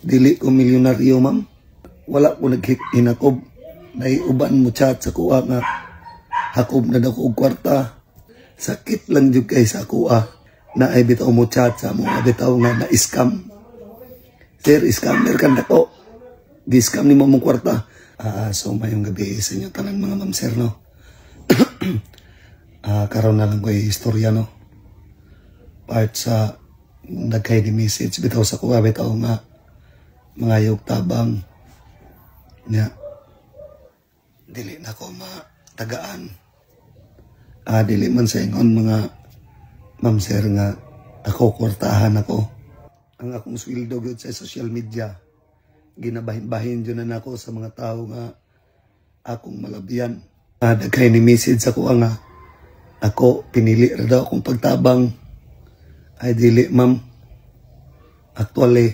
Dili ko milyonaryo, ma'am. Wala ko naghinakob. Naiuban mo chat sa kuha nga hakob na daw ko og kwarta. Sakit lang jud kay sa kuha na ay bitaw mo chat sa mga bitaw nga na-scam. Sir, scammer kan nako. Gi-scam nimo mong kwarta. So mayong gabi sa inyo tanan, mga ma'am, sir, no. Karon na lang ko istorya, no. Part sa nagkay ni message bitaw sa kuha bitaw nga mga yog tabang nya dili na ko matagaan. Dili man sa ingon, mga ma'am, sir, nga ako kwartahan ako. Ang akong sweldo gyud sa social media, ginabahin-bahin jud na nako sa mga tao nga akong malabyan. Daghay ni message ako nga ako pinili ra daw akong pagtabang. Ay, dili, ma'am. Actually,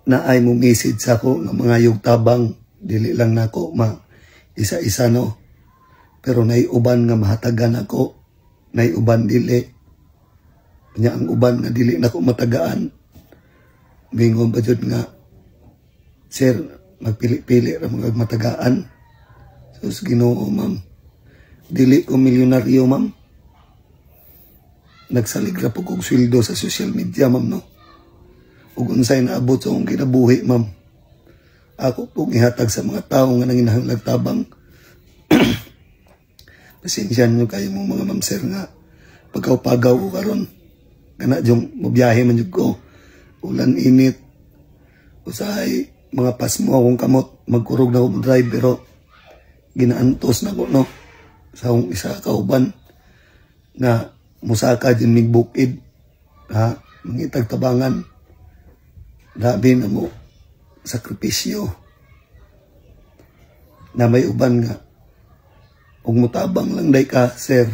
na ay mo message ako nga mga yug tabang, dili lang nako ma isa-isa, no, pero nay uban nga mahatagan ako, nay uban dili. Nya ang uban nga dili nako matagaan, mingon ba jud nga, "Sir, magpili-pili ra mga matagaan." Sus, Ginoo, ma'am. Dili ko milyonaryo, ma'am. Nagsalig ra po kog sweldo sa social media, ma'am, no. Ug unsay naabot sa akong kinabuhi, ma'am, ako pong ihatag sa mga tao nga nanginahanglag tabang. Pasensya nyo kayo mo, mga ma'am, sir, nga pagkaw-pagaw ko karon. Kana jung mobiyahe man jud ko. Ulan, init. Usahay mga pasmo akong kamot, magkurog na ako drive, pero ginaantos na ko, no, sa akong isa kauban nga musaka din mig bukid ha, mangitag tabangan. Grabe na mo sakripisyo na may uban nga ug mutabang lang day ka, sir,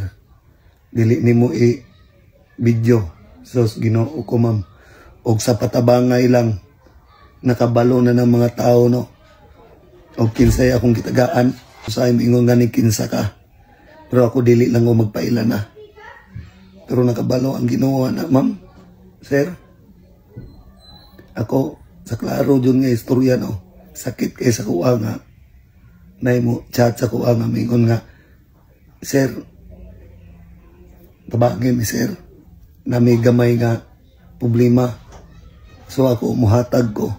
dili nimo i video. Sos, Ginoo ko, ma'am. Og sa patabangay lang, nakabalo na ng mga tao, no, og kinsay akong gitagaan. Sa ingon gani kinsa ka, pero ako dili lang ko magpaila na, pero nakabalo ang Ginoo na, ma'am, sir. Ako sa klaro jud nga istorya, no, sakit kay sa kuha nga nay mo chat sa kuha nga mingon nga, "Sir, tabangin mi, sir, na may gamay nga problema." So ako muhatag ko,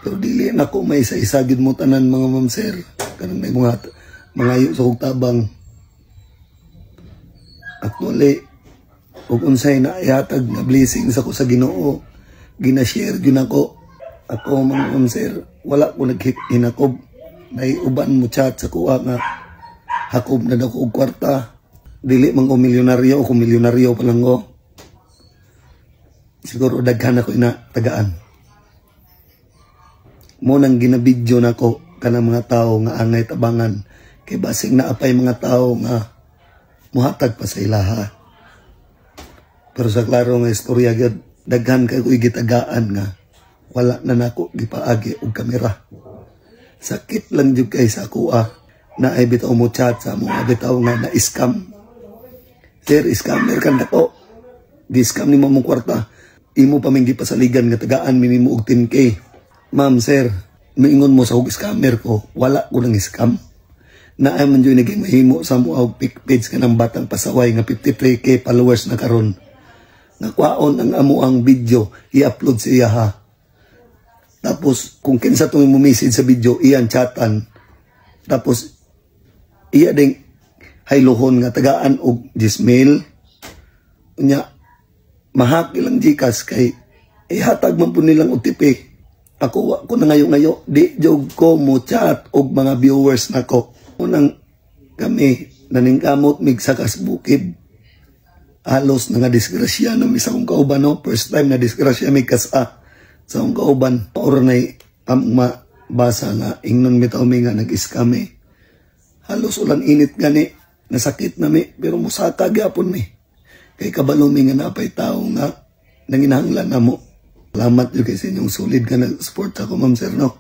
pero dili na ko may isa-isa gid mo tanan, mga ma'am, sir, kanang may mga mangayo sa kog tabang. Actually, ug unsay na ihatag nga blessing sa ko sa Ginoo, gina-share gyud nako. Ako, mga ma'am, sir, wala ko naghinakob. Nay uban mo chat sa kuha nga hakob na daw ko og kwarta. Dili man ko milyonaryo. Kung milyonaryo pa lang ko, siguro daghan ako ina tagaan mo. Nang ginabidyo nako kanang mga tao nga angay tabangan kay basing naapay mga tao nga muhatag pa sa ilaha. Pero sa klaro nga istorya gyud, daghan kay ko gitagaan nga wala na nako gipaagi og kamera. Sakit lang jud kay sa kuha na ay bitaw mo chat sa mga bitaw nga na scam. "Sir, scammer kan nako. Gi-scam nimo mong kwarta. Imo pa ming gipasaligan nga tagaan mi nimo og 10K." Ma'am, sir, miingon mo sa og scammer ko, wala ko nang scam. Na ay man jud naging mahimo sa mo og pic page ka ng batang pasaway nga 53K followers na karon. Nakwaon ang amo ang video, i-upload sa iya ha. Tapos kung kinsa tong mo message sa video, iyan chatan. Tapos iya ding haylohon nga tagaan og Gmail. Unya mahaki lang GCash kay ihatag man po nilang OTP. Ako wa ko na ngayo-ngayo, di jog ko mo chat og mga viewers nako. Unang kami naningkamot mig sa bukid. Halos na nga disgrasya na mi sa akong kauban, no. First time na disgrasya mi kasa sa akong kauban. Or nay ang mabasa nga ingnon mi mi nga nag-scam eh. Halos ulan init gani, nasakit na mi, pero musaka gyapon mi. Kay kabalo mi nga napay tao nga nanginahanglan na mo. Salamat jud kay sa inyong solid nga nag-support ako, ma'am, sir, no.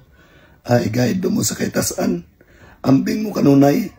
Ay, guide mo sa kaytasan. Ambing mo kanunay.